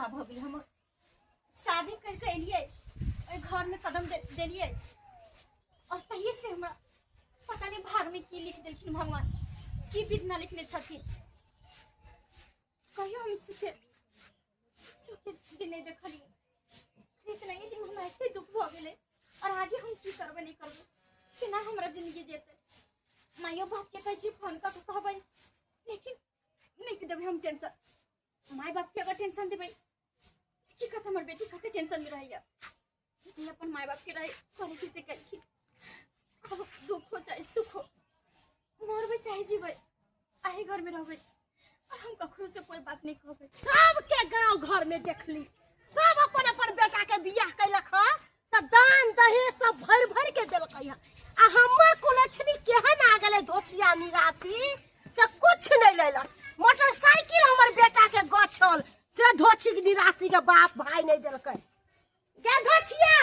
खराब भऽ गेलै। हम शादी करि कऽ एलियै, ओहि घरमे कदम देलियै और तहिए से हमरा पता नहीं भाग में की लिख देलखिन भगवान, की विधना लिखने छथिन। कहियो हम सुखे सुखे दिन नहीं देखलियै, लेकिन एहि दिन हमरा एते दुख भऽ गेलै। और आगे हम की करबै नहीं करबै, केना हमरा जिंदगी जेतै। माइयो बाप के कहै छी फोन कऽ के कहबै, लेकिन नहीं देबै हम टेंशन। माय बाप के अगर टेंशन देबै की कहत हमर बेटी कते टेंशन में रहैया। जे अपन माय बाप के रहे करे के से कलखिन। अब दुख हो चाहे सुख हो, मरबै चाहे जीबै, आही घर में रहबै और हम ककरो से कोई बात नहीं कहबै। सबके गांव घर में देखली सब अपन अपन बेटा के बियाह कैलक ह त दान दहेज सब भरि भरि के देलकै ह। आ हमर कुलक्षणी केहन आ गेलै धोचिया निराती से कुछ नहीं लेलक। मोटरसाइकिल हमर बेटा के गछल से धोछी निराशी के बाप भाई नहीं देलकै। गे धोछिया,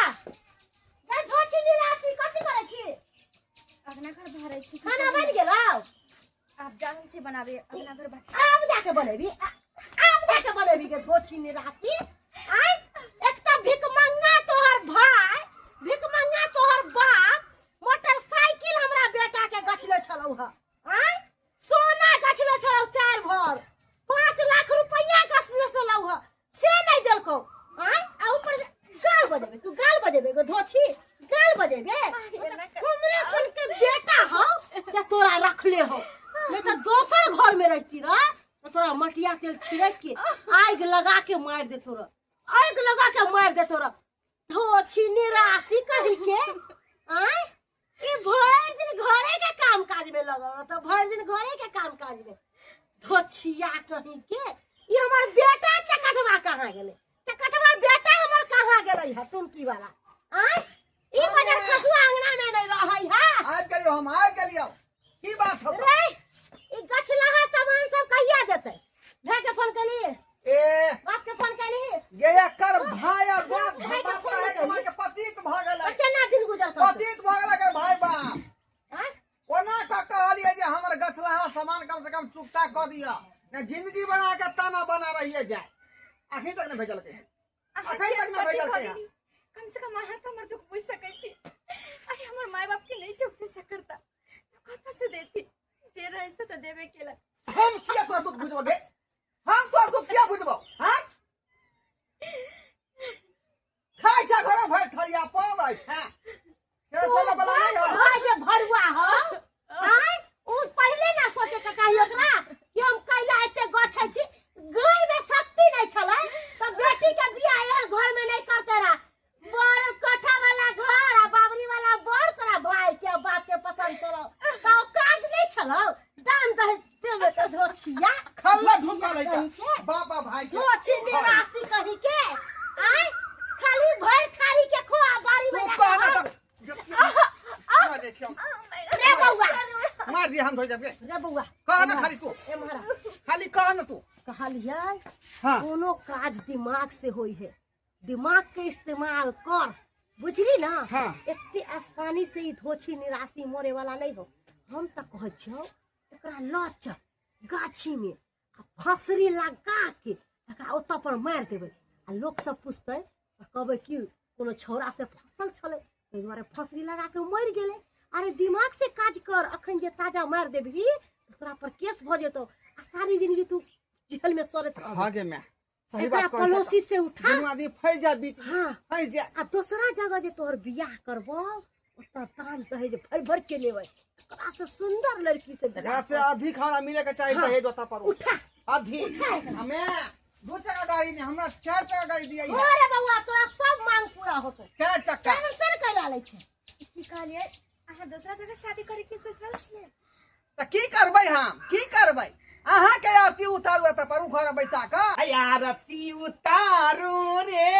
गे धोछी निराशी कथी करै छी? अगना घर भरै छी। खाना बनि गेलौ? आब जा रहल छी बनाबे अगना घर भर। आब जाके बनेबी, आब जाके बनेबी गे धोछी निराशी। आय एक त भिखमंगा तोहर भाई, भिखमंगा तोहर बाप मोटरसाइकिल हमरा बेटा के गछले छलौ ह। आय सोना गछले छलौ 4 भर, 5 लाख रुपया गछले छलौ ह, से नहीं देलकौ। आय आ ऊपर से गाल बजेबे तू, गाल बजेबे गो धोछी, गाल बजेबे। हमरे सन के बेटा हौ जे तोरा रखले हौ, नहीं तो दोसर घर में रहती रह तो तोरा मटिया तेल छिड़क के आग लगा के मार दे तोरा, आग लगा के मार दे तोरा। धोछी निराशी कही के। आय ई भरि दिन घरे के काम काज में लगल रहत, भरि दिन घरे के काम काज में। धोछिया कही के। ई हमर बेटा चकटवा कहाँ गेलै? चकटवा बेटा हमर कहाँ गेलै है टुनकी वाला? आय ई बजर खसुआ अंगना में नहीं रहै है। आबि गेलियौ हम, आबि गेलियौ। की बात हौ? रे ई गछलाहा सामान सब कहिया देतै? भाई के फोन कैली? ए बाप के फोन कैली? गे एकर भाई आ बाप, भाई के बाप फोन कहै कैली? हमर के पतित भऽ गेलै। तऽ केना दिन गुजर करतै? पतित भऽ गेलै एकर भाई बाप। आँय? ओना कऽ कहलियै जे हमर गछलाहा सामान कम से कम चुकता कऽ दिअ, ने जिंदगी बना के ताना बना रहिए जाए। अखन तक नहि भेजलकै, अहाँ अखन तक नहि कथी भऽ भेजलकै। गेली? कम से कम अहाँ तऽ हमर दुख बुझि सकै छी। अरे हमर माय बाप के नहीं चुकते सकरता तो कतऽ से देती, जे रहे से तऽ देबे केलक। हम किया तोरा दुख बुझबो गे? हम तोरा दुख किया बुझबो? हाँ खाइ छ घर भरि थरिया पड़ै छै से चले वाला नहीं हो। भाई जे भरुआ हो, आँय उ पहिले ना सोचे के चाही ओकरा कि हम कैला एते गछै छी। घर में शक्ति नहीं छलै त बेटी के बियाह एहन घर में नहीं करते रहा। बड़ कोठा वाला घर आ बाबरी वाला बड़ तोरा भाई के बाप के पसंद छलौ त औकात नहीं छलौ दान दहेज देबे के धोछिया। खल्ला ढुका लै कहीं के। बाबा भाई के धोछी निराशी कहीं के। आँय खाली भर थारी के खो आ बारी में तू जाके कह ना भाग। तब मार दे छियौ। रे बौआ। मार दिया हम धोइ जाबे। रे बौआ। कह ना खाली तू। ए महाराज। खाली कह ना तू। कहलियै हाँ। कोनो काज दिमाग से होई है, दिमाग के इस्तेमाल कर, बुझली ना? हाँ। एते आसानी से ई धोछी निराशी मरे वाला नहीं हो। हम त कहै छियौ एकरा लऽ चल गाछी में आ फसरी लगा के एकरा ओतऽ पर मारि देबै आ लोक सब पुछतै तऽ कहबै कि कोनो छौड़ा से फसल छलै ताहि दुआरे फसरी लगा के मरि गेलै। अरे दिमाग से काज कर, अखन जे ताजा मारि देबही तऽ तोरा पर केस भऽ जेतौ आ सारी जिंदगी तू जेल में सड़ैत रहबही। हाँ गे माय, सही एकरा बात कहै छह। पड़ोसी से उठा। दुनू आदमी फंसि जा बीच में, हाँ। फंसि जा। आ दोसरा जगह जे तोहर बियाह करबौ ओतऽ दान दहेज भरि भरि के लेबै, एकरा से सुंदर लड़की से बियाह एकरा से कर। अधिक हमरा मिले के चाही हाँ। दहेज ओतऽ पर। उठा। अधिक। उठा एकरा। हमे 2 चक्का गाड़ी नहीं, हमरा 4 चक्का गाड़ी दिया। अरे बौआ तोरा सब मांग पूरा होतौ। 4 चक्का। टेंशन कैला लै छै? की कहलियै अहाँ दोसरा जगह शादी करे के सोच रहल छियै? तऽ की करबै हम, की करबै? अहाँ के आरती उतारू एतऽ पर घर बैसा कऽ। आरती उतारू रे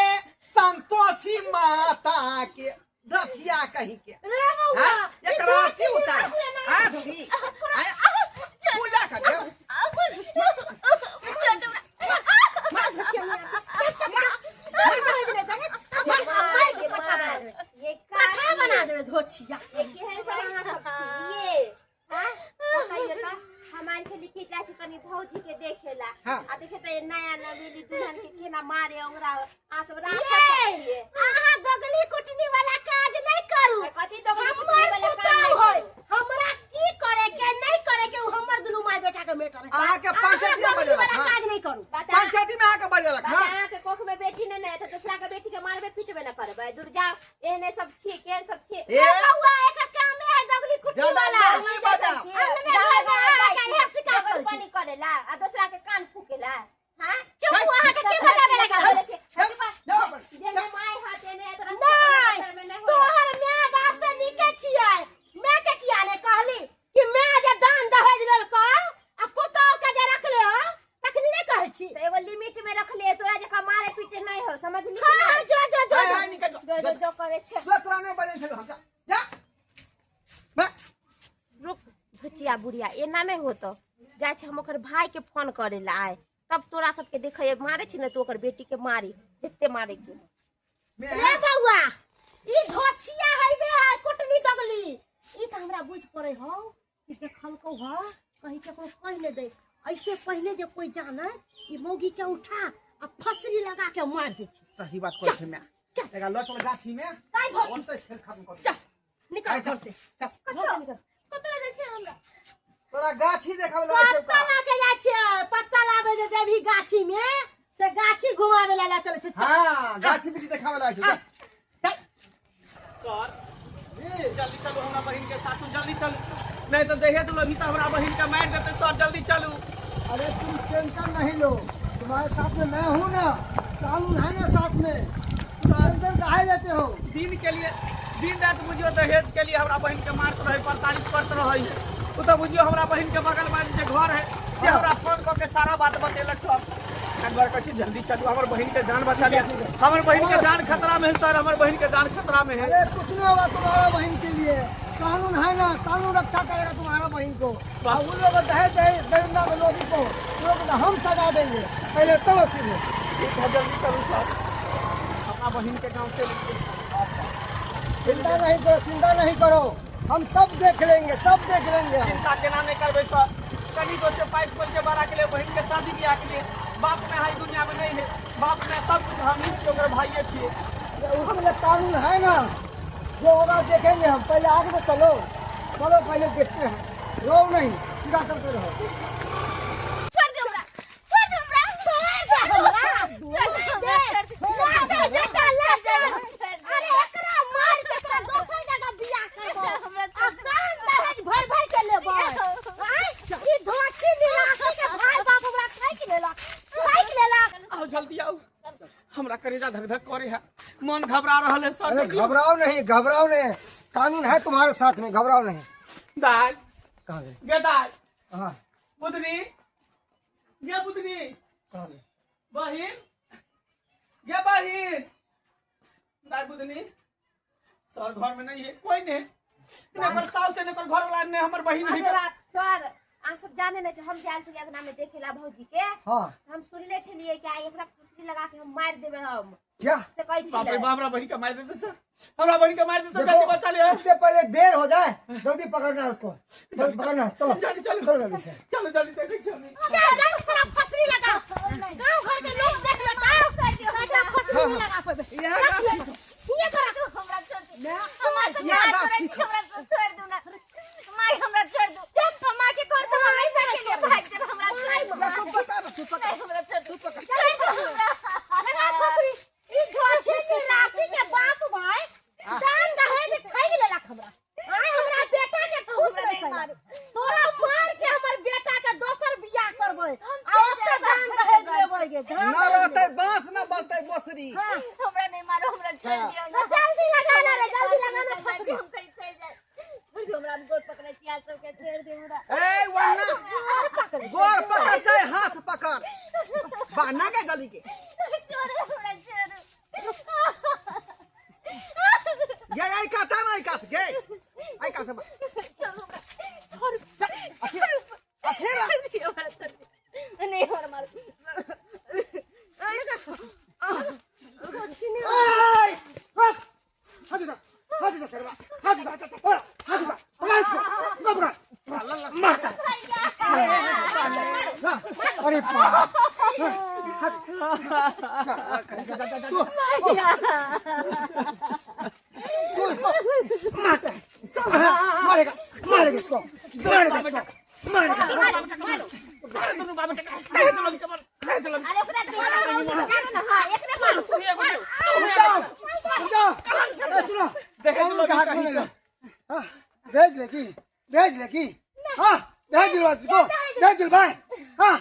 संतोषी माता के दथिया कही के। रे बौआ, हाँ? ई एकर आरती धोती उतारू। निराश आरती। आय, पूजा कर देब। पठा बना देबै धोछिया। ये केहन सब अहाँ सब छी ये? हाँ? बताइए त, हमारे छली की जाइ छी तनी भौजी के देखेला। हाँ। आ देखे त नया नवेली दुल्हन के केना एना मारे ओकरा अहाँ सब राक्षस ये, छियै। अहाँ दगली कुटनी वाला काज नहीं करू। कथी दगली हमर कुटनी वाला काम पुतहु नहि है, करू? हमरा की करे के नहीं करे के उ हमर दुनू माय बेटा के मैटर है। अहाँके अहाँ पंचायती में दगली बजेलक, वाला हाँ। काज नहीं करू। बता पंचायती में अहाँके बजेलक। बता हाँ। अहाँके कोख में बेटी नहि ने तऽ दोसरा के बेटी के मारबे पीटबे न करबै? दूर जाओ, एहने सब छियै, केहन सब छियै? ए, बौआ, एकर कामे है दगली कुटनी ज्यादा वाला। बोल नहीं बजाओ। अंगने घर में अहाँके इएह शिकायत करै छी। पानी करेला आ दोसरा के कान फूकेला। हाँ, चुप, अहाँके के बजाबे लगल? जाओ अपन। जेने माय हाथ एने तोरा नहीं, में नहीं होय। तोहर माय बाप से नीके छियै। माय के किया ने कहली कि माय जे दान दहेज लेलकौ आ पुतहु के जे रखले हो, तखनी नहि कहै छी? तो एगो लिमिट में रखले, तोरा जका मारे पीटे नहीं हो, समझली? हाँ हाँ, जो जो जो हाय, जो। हाय, निकल जो। जो जो जो करे छे। जो तोरा नहीं बजै छलौ हम, जा जा बा। रुक धुचिया बुढ़िया, एना नहीं होतो। जाइ छै हम ओकर भाई के फोन करे ला आए, तब तोरा सबके देखे मारे छी ने, तो ओकर बेटी के मारी जते मारे के। रे बौआ, ई धोछिया हैबे है कुटनी दगली। ई त हमरा बुझ पड़े हौ कि देखलकौ ह कहीं केकरो कहि नहि दे। ऐसे पहले जे कोई जाने, ई मौगी के उठा आ फसरी लगा के मार दे छी। सही बात कहै छै। मैं चल। एकरा लऽ चल गाछी में। काहे धोछी? ओतै खेल खत्म कर। चल, निकल आइ घर से। चल। घर से निकल। कतऽ जाइ छियै हमरा? तोरा गाछी देखाबै लऽ जाइ छौ। पत्ता ला के जाइ छियै, पत्ता लाबे जे देबही गाछी में से गाछी घुमाबे ला ला चलै छै। चल। हाँ, गाछी बिछी देखाबै लऽ जाइ छौ। चल चल। सर, जल्दी चलू, हमरा बहिन के सासू, जल्दी चलू, नहीं तो दहेज लोभी से हमरा बहिन के मारि देते। सर, जल्दी चलू। अरे, तुम टेंशन नहीं लो, तुम्हारे साथ में मैं हूँ ना, कानून है ना साथ में, टेंशन काहे लेते हो? दिन के लिए दिन रात बुझियो दहेज के लिए हमरा बहिन के मारत रहे, प्रताड़ित करत रहे है। ओ तो बुझियो हमरा बहिन के बगल में जे घर है से हमरा फोन कऽ के सारा बात बतेलक सर। एक बार कहै छी, जल्दी चलू, हमर बहिन के जान बचा लिया, हमर बहिन के जान खतरा में है सर, हमर बहिन के जान खतरा में है। अरे, कुछ नहीं होगा तुम्हारा बहन के लिए, कानून है ना, कानून रक्षा करेगा तुम्हारा बहन को। और उन लोगों दहेज दहेज दरिंदा लोगों को, उन लोगों को हम सजा देंगे। पहले चलो सीधे। ठीक है, जल्दी चलू सर, अपना बहिन के गाँव चलि गेल। चिंता नहीं करो, चिंता नहीं करो, हम सब देख लेंगे, सब देख लेंगे हम। चिंता केना नहीं करबै सर? कनी तो से पाइप खोल के बड़ा के लिए, बहिन के शादी ब्याह के लिए। बाप में है दुनिया में नहीं है, बाप में सब कुछ हम ही छियै, ओकर भाइये छियै। उसके लिए कानून है ना, जो होगा देखेंगे हम। पहले आगे तो चलो, चलो, पहले देखते हैं। रो नहीं, सीधा करते रहो। छोड़ दे हमरा, छोड़ दे हमरा, छोड़ दे हमरा, छोड़ दे हमरा, ला चल बेटा, ला चल। अरे, एकरा मार के तोरा दोसर जगह बियाह करबो हमरा आ दान दहेज भर भर के लेबै। आँय, ई धोछी निराशी के भाई बाप हमरा ठकि लेलक, ठकि लेलक। आओ, जल्दी आओ, हमरा करेजा धक धक करे है, मन घबरा रहल है सर। अरे, जल्दी आओ। घबराओ नहीं, घबराओ नहीं, कानून है तुम्हारे साथ में, घबराओ नहीं। दाल। कहाँ गए? गे दाल। हाँ। बुधनी, गे बुधनी। कहाँ गए? बहिन, गे बहिन। दाल, बुधनी, सर घर में नहीं है, कोई नहीं, ने ओकर सास है, ने ओकर घर वाला, ने हमर बहिन है। बाप रे बाप, सर, अहाँ सब जाने नहीं छै, हम जायल छलियै अंगना में देखे ला भौजी के। हाँ। हम सुनले छलियै कि आइ एकरा फुसरी लगा के हम मारि देबै हम। क्या? से कहै बाप रे छलै। बाप, हमरा बहिन के मारि देते सर, हमरा बहिन के मारि देते, जल्दी बचा लिया। इससे पहले देर हो जाए, जल्दी पकड़ना है उसको, जल्दी पकड़ना है, चलो। जल्दी चलो। चलो जल्दी से। चलो, जल्दी देखै छी हम। चल, चल, सारा फसरी लगा, गांव घर के लोग देख लेता, एकरा फसरी नहीं लगा पेबे। इएह गाछी। हियां कर रख। हमरा छोड़ दे। मैं हमरा से इएह प्यार गाछी। करै छी, हमरा से छोड़ दू ना माई, हमरा छोड़ दू। हम माँ के कर से हम ऐसा के लिए भाग देब, हमरा छोड़ दू। ला, तू पकड़, तू पकड़। नहीं, हमरा छोड़ दू, तू पकड़। छोड़ दू हमरा। लगा फसरी। ई धोछी निराशी के बाप भाई दान दहेज ठगि लेलक हमरा। आइ हमरा बेटा के खुश हमरा नहीं नहीं मारू। तोरा मार के हमर बेटा के दोसर बियाह करबै आ चलि ओते जायब दान अपना दहेज घर। लेबै गे, दान न दहेज। रहतै बाँस, न बजतै बोसरी। हाँ। हमरा नहीं मारो, हमरा छोड़ दियौ ना। जल्दी लगा ना रे, जल्दी लगा ना फसरी। हम कहीं चलि जाए, छोड़ दू हमरा, हम गोड़ पकड़ै छी अहाँ सबके, छोड़ दू हमरा। ए वन्ना, गोर पकड़ चाहे हाथ पकड़, बाना के गली के। छोड़ू हमरा, छोड़ू। गे, आई काटा ना, आई काट गे, आई काट से। छोड़ू हमरा, छोड़ू। चल, अथेरा। छोड़ दियौ हमरा, छोड़ दियौ। नहीं, हमरा मारू। ऐ, रुक! हाथ उठा, हाथ उठा सरवा, हाथ उठा, पकड़, हाथ उठा, पकड़ इसको, इसको पकड़, मारता। हाँ, अरे बाप, हाथ। साला कहीं का, जा, जा, जा, तू तू इसको मारता है, मारेगा मारेगा इसको, मारेगा इसको, मारेगा। अरे दुनू बाप बेटा दहेज लोभी के मार, दहेज लोभी। अरे ओकरा तो मारू ना, हां एकरे मारू। तू ही एगो, तू रुक जाओ, रुक जाओ। ए, सुनो, दहेज कानून लोभी के हाथ में कहीं ले लो। हाँ, दहेज लेगी, दहेज लेगी, हाँ दहेज दिलवा तुझको, दहेज दिलवाए। हाँ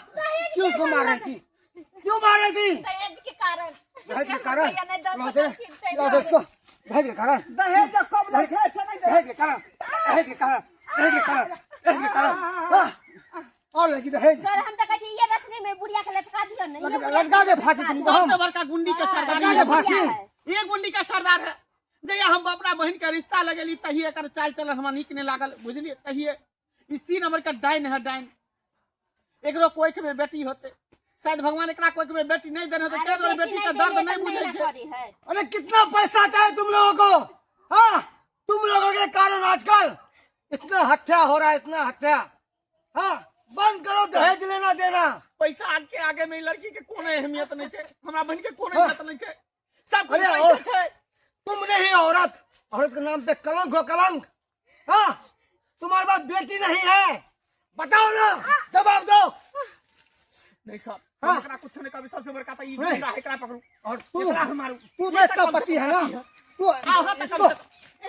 क्यों उसको मार रही थी, क्यों मार रही थी? दहेज के कारण। दहेज के कारण। रुपैया नहीं, दस दिलवा दे, हजार की दिलवा दे इसको, दहेज के कारण, दहेज कब लै छै से नहि दहेज के कारण, दहेज के कारण, दहेज के कारण, दहेज के कारण। हाँ और लगी दहेज। सर हम त कहै छी ये रसनी में बुढ़िया के लटका दियो ने, ये बुढ़िया लटका दे फांसी तुमको हम, सबसे बड़का गुंडी के सरदार लटका दे फांसी। ये गुंडी का सरदार है। जहिया हम अपना बहन के रिश्ता लगेली तहिए एकर चाल चलन हमरा नीक नहीं लागल, बुझलिए। तहिए इसी नंबर का डाइन है, डाइन। एकरो कोख में बेटी होते, शायद भगवान एकरा कोख में बेटी नहीं देने होते, अरे ताहि दुआरे बेटी बेटी के नहीं दर्द देने नहीं त बुझै नहीं छै। ना करी है। अरे कितना पैसा चाहिए तुम लोगों को? हाँ तुम लोगों के कारण आजकल इतना हत्या हो रहा है, इतना हत्या। हाँ बंद करो दहेज लेना देना। पैसा आगे आगे में ई लड़की के कोनो अहमियत नहीं छै, हमरा बहन के कोनो इज्जत नहीं छै, सब कुछ अरे पैसा और- छै। तुम नहीं औरत, औरत के नाम पे कलंक हो, कलंक। हाँ तुम्हारे पास बेटी नहीं है, बताओ ना, जवाब दो। नहीं सर, हाँ। हम एकरा कुछ नहीं कहबै, सबसे बड़का त ई नहीं। गुंडा है, एकरा पकड़ू और तू, एकरा हम मारू। तू देश का पति है ना, तू अहाँ तऽ इसको कम से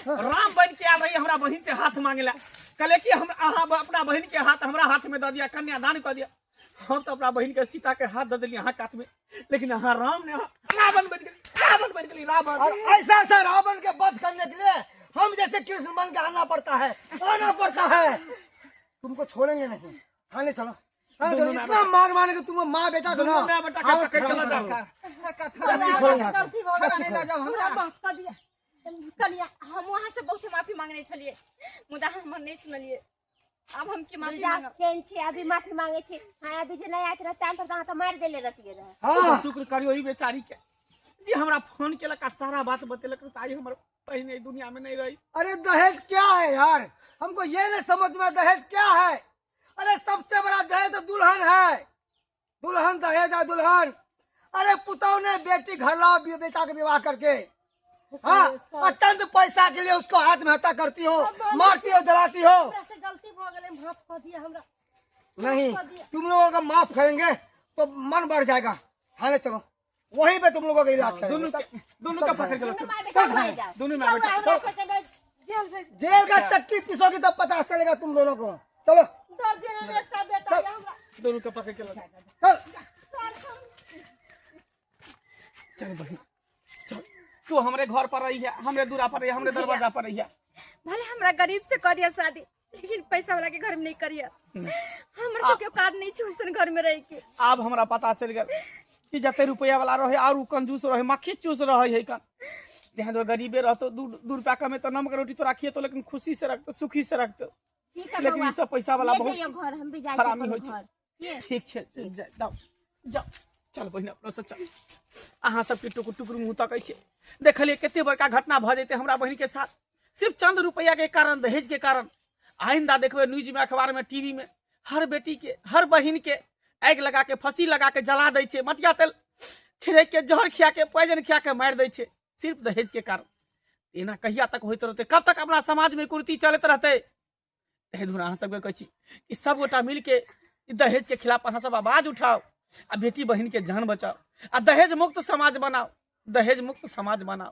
कम राम बन के आयल रही हमरा बहिन से हाथ मांगे ला, कहले कि हम अहाँ अपना बहिन के हाथ हमरा हाथ में दऽ दिया, कन्यादान कऽ दिया। हम तऽ अपना बहिन के सीता के हाथ दऽ देलियै अहाँ हाथ में, लेकिन अहाँ राम ने रावण बन गेली, रावण बन गेली, रावण। और ऐसा ऐसा रावण के वध करने के लिए हम जैसे कृष्ण बन के आना पड़ता है, आना पड़ता है। तुमको छोड़ेंगे नहीं, थाने चलो, थाने चलो। दोनों इतना मार मार के तुम माँ बेटा को ना दोनों माँ बेटा के हालत पकड़ के खराब चला जाओ। करूंगा। रस्सी खोलो यहाँ से। गलती भऽ गेल, रस्सी खोलो। हमरा माफ कऽ दिअ। कनिया हम वहाँ से बहुत माफी मांगने छलिए, मुदा हमर नहीं सुनलिए। आब हम की माफी दुर्गा मांगब? केहन छी, अभी माफी मांगे छी। हाँ अभी जे नहीं आयत रह टाइम पर त अहाँ त मारि देले रहतियै रहे। हाँ शुक्र करियो ई बेचारी के जी हमरा फोन केलक आ सारा बात बतेलक, त आइ हमर बहिन एहि दुनिया में नहीं रही। अरे दहेज क्या है यार, हमको ये नहीं समझ में दहेज क्या है। अरे सबसे बड़ा दहेज तो दुल्हन है, दुल्हन दहेज है, दुल्हन। अरे पुतौ ने बेटी घर लाओ बेटा के विवाह करके, हाँ और चंद पैसा के लिए उसको आत्महत्या करती हो, मारती हो, जलाती हो। हमरा से गलती भऽ गेलै, माफ कऽ दिअ हमरा। नहीं तुम लोगों का माफ करेंगे तो मन बढ़ जाएगा। थाने चलो, वहीं पे तुम लोगों का इलाज करेंगे। दुनू के दुनू के पकड़ के दुनू लऽ माय बेटा भऽ जाओ। दुनू माय बेटा। हमरा सबके नहि जेल भेज जेल का चक्की पिसोगी तब पता चलेगा तुम दोनों को। चलो दर्द देने एकटा बेटा यऽ हमरा। दुनू के पकड़ के लऽ चल। सर हम चल बहिन चल, तू हमरे घर पर रही है, हमरे दूरा पर रही है, हमरे दरवाजा पर रही है। भले हमरा गरीब से कह दिया शादी, लेकिन पैसा वाला के घर में नहीं करिया। हमरा सबके औकात नहीं छै ओइसन घर में रह के। आब हमरा पता चल गेल कि जते रुपया वाला रहे और उ कंजूस रहे, मक्खी चूस रहे है कन। ध्यान दो गरीबे रहतो, दू रुपया कमे तो नमक रोटी तोरा खिएतो, लेकिन खुशी से रखतो, सुखी से रखतो। ठीक है लेकिन बौआ, ई सब पैसा वाला ले बहुत जइयो घर, हम भी जाइ छी हरामी अपन होइ छै। घर। के? ठीक छै, जाओ जाओ, चल बहिन अपनो से चल। अहाँ सबके टुकुर टुकुर मुँह तकै छियै, देखलियै कते बड़का घटना भऽ जेतै हमरा बहिन के साथ, सिर्फ चंद रुपया के कारण, दहेज के कारण। आइंदा देखबै न्यूज में, अखबार में, टीवी में, हर बेटी के, हर बहिन के आगि लगा के, फंसी लगा के जला दै छै, मटिया तेल छिड़क के, जहर खिया के, पॉइजन खिया के मारि दै छै, सिर्फ दहेज के कारण। एना कहिया तक होइत रहतै, कब तक अपना समाज में कुरीति चलैत रहतै? ताहि दुआरे अहाँ सबके कहै छी कि सब गोटा मिलके ई दहेज के खिलाफ अहाँ सब आवाज उठाओ आ बेटी बहिन के जान बचाओ आ दहेज मुक्त समाज बनाओ, दहेज मुक्त समाज बनाओ।